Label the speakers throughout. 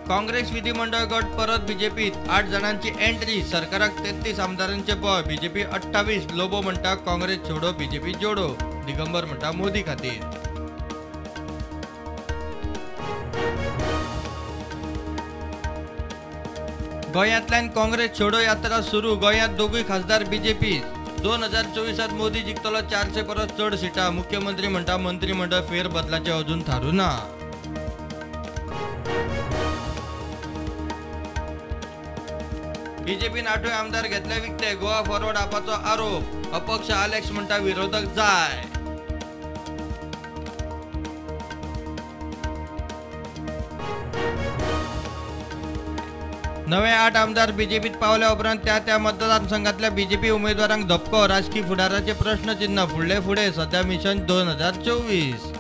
Speaker 1: काँग्रेस विधिमंडळ गट परत बीजेपीत 8 जाणांची एंट्री, सरकाराक 33 आमदारांचे बळ, बीजेपी 28। लोबो म्हणटा काँग्रेस छोडो बीजेपी जोडो, दिगंबर म्हणटा मोदी खातीर। गोंयांतल्यान काँग्रेस छोडो यात्रा सुरू, गोंयांत दोगूय खासदार बीजेपी। 2024 मोदी जिखतलो 400 परस चड सिटां, मुख्यमंत्री म्हणटा मंत्रिमंडळ फेरबदलाचें अजून थारूं ना। बीजेपीन 8 आमदार घेतले विकते, गोवा फॉरवर्ड आपाचो आरोप, अपक्ष आलेक्स म्हणटा विरोधक जाय। नवे 8 आमदार बीजेपीत पावल्या उपरांत त्या त्या मतदारसंघातल्या बीजेपी उमेदवारांक धपको, राजकी फुडाराचे प्रश्नचिन्ह फुडले फुडें, सध्या मिशन 2024।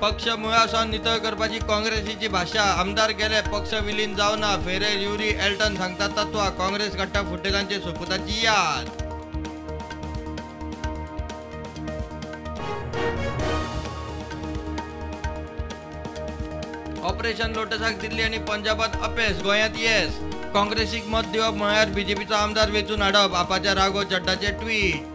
Speaker 1: पक्ष मुळासावन नितळ करपाची काँग्रेसीची भाशा, आमदार गेले पक्ष विलीन जावना, फेरेर युरी एल्टन सांगता तत्वा, काँग्रेस काडटा फुटेलांचे सोपुताची याद। ऑपरेशन लोटसाक दिल्ली आनी पंजाबात अपेस, गोंयांत येस। काँग्रेसीक मत दिवप म्हळ्यार बीजेपीचो आमदार वेंचून हाडप, आपाच्या राघव चड्डाचें ट्वीट।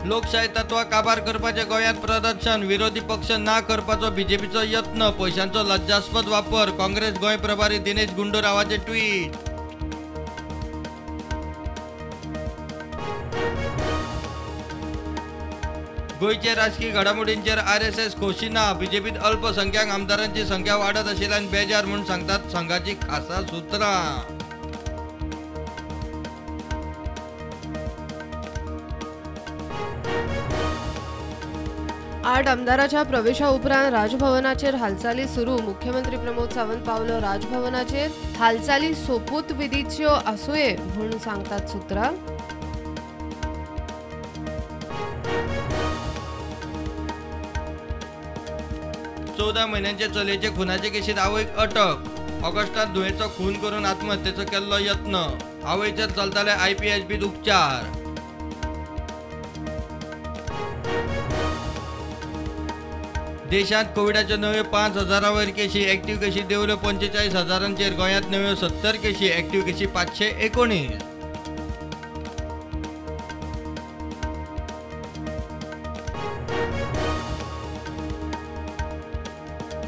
Speaker 1: लोकशाय तत्वा काबार करपाचे गोंयांत प्रदर्शन, विरोधी पक्ष ना करपाचो बीजेपीचो यत्न, पयशांचो लज्जास्पद वापर, काँग्रेस गोंय प्रभारी दिनेश गुंडू रावाचे ट्वीट। गोंयचे राजकी घडामोडींचेर आरएसएस खोशी ना, बीजेपीत अल्पसंख्याक आमदारांची संख्या वाडत आशिल्ल्यान बेजार म्हूण सांगतात संघाची खासा सुत्रां।
Speaker 2: आठ आमदाराच्या प्रवेशा उपरांत राजभवनाचेर हालचाली सुरू, मुख्यमंत्री प्रमोद सावंत पावलो राजभवनाचेर, हालचाली सोपूतविधीच्यो आसुये म्हूण सांगतात सुत्रां।
Speaker 1: 14 म्हयन्यांचे चलयेचे खुनाचे केशीत आवयक अटक, ऑगस्टात धुवेचो खून करून आत्महत्येचो केल्लो यत्न, आवयचेर चलताले आयपीएचबीत उपचार। देशांत कोविडाच्यो नव्यो 5,000 वयर केशी, एक्टिव्ह केशी देंवल्यो 45,000चेर, गोंयांत नव्यो 70 केशी, एक्टिव्ह केशी 519।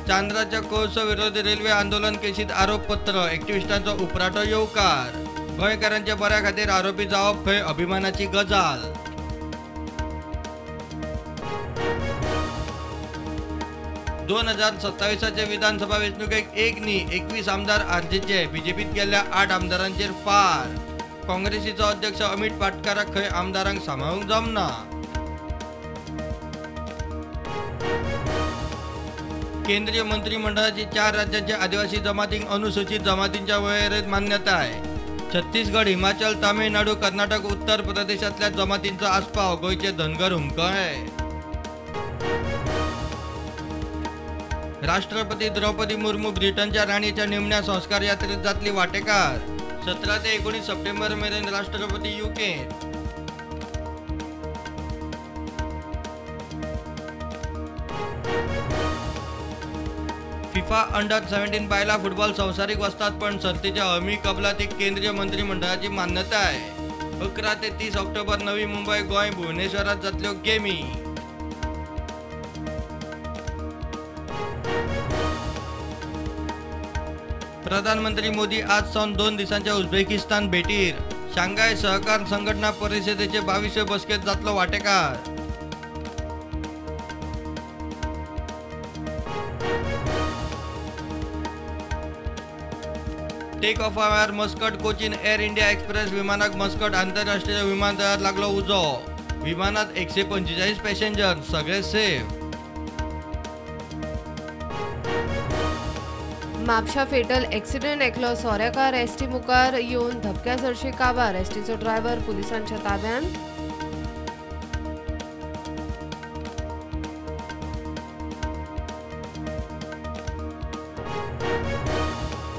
Speaker 1: चांद्राच्या कोळसो विरोधी रेल्वे आंदोलन केशीत आरोपपत्र, एक्टिविस्टांचो उपराटो येवकार, गोंयकारांच्या बऱ्या खातीर आरोपी जावप खंय अभिमानाची गजाल। 2027 विधानसभा वेंचणुकेक 1 न्ही 21 आमदार आरजीचे, बीजेपीत गेल्ल्या 8 आमदारांचेर फार, काँग्रेसीचो अध्यक्ष अमित पाटकाराक खंय आमदारांक सांबाळूंक जमना। केंद्रीय मंत्रिमंडळाची 4 राज्यांच्या आदिवासी जमातींक अनुसूचित जमातींच्या वळेरेंत मान्यताय, छत्तीसगड, हिमाचल, तामिळनाडू, कर्नाटक, उत्तर प्रदेशांतल्या जमातींचो आस्पाव, गोंयचे धनगर हुमकळे। राष्ट्रपती द्रौपदी मुर्मू ब्रिटनच्या राणीच्या निमण्या संस्कार यात्रेत जातली वाटेकार, 17 ते 19 सप्टेंबर मेरेन राष्ट्रपती युकेंत। फिफा अंडर 17 बायला फुटबॉल संवसारीक वस्तादपण सर्तीच्या हमी कबलातीक केंद्रीय मंत्रिमंडळाची मान्यताय, 11 ते 30 ऑक्टोबर नवी मुंबय, गोंय, भुवनेश्वरात जातल्यो गेमी। प्रधानमंत्री मोदी आज सावन 2 दिसांच्या उझबेकिस्तान भेटीर, शांघाय सहकार संघटना परिषदेचे 22वे बसकेत जातलो वाटेकार। टेक ऑफा वेळार Muscat Cochin Air India Express विमानाक मस्कट आंतरराष्ट्रीय विमानतळार लागलो उजो, विमानात 145 पॅसेंजर सगळे सेफ।
Speaker 2: म्हापशा फेटल एक्सिडेंट, एकलो सोऱ्याकार एसटी मुखार येवन धपक्या सरशी काबार, एसटीचो ड्रायव्हर पुलिसांच्या ताब्यांत।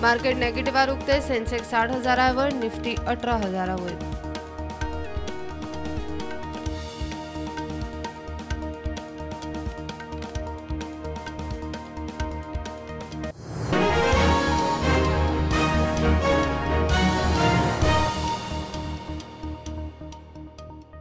Speaker 2: मार्केट नेगेटिव्हार उक्ते. सेन्सेक्स 60,000 वयर, निफ्टी 18,000 वयर.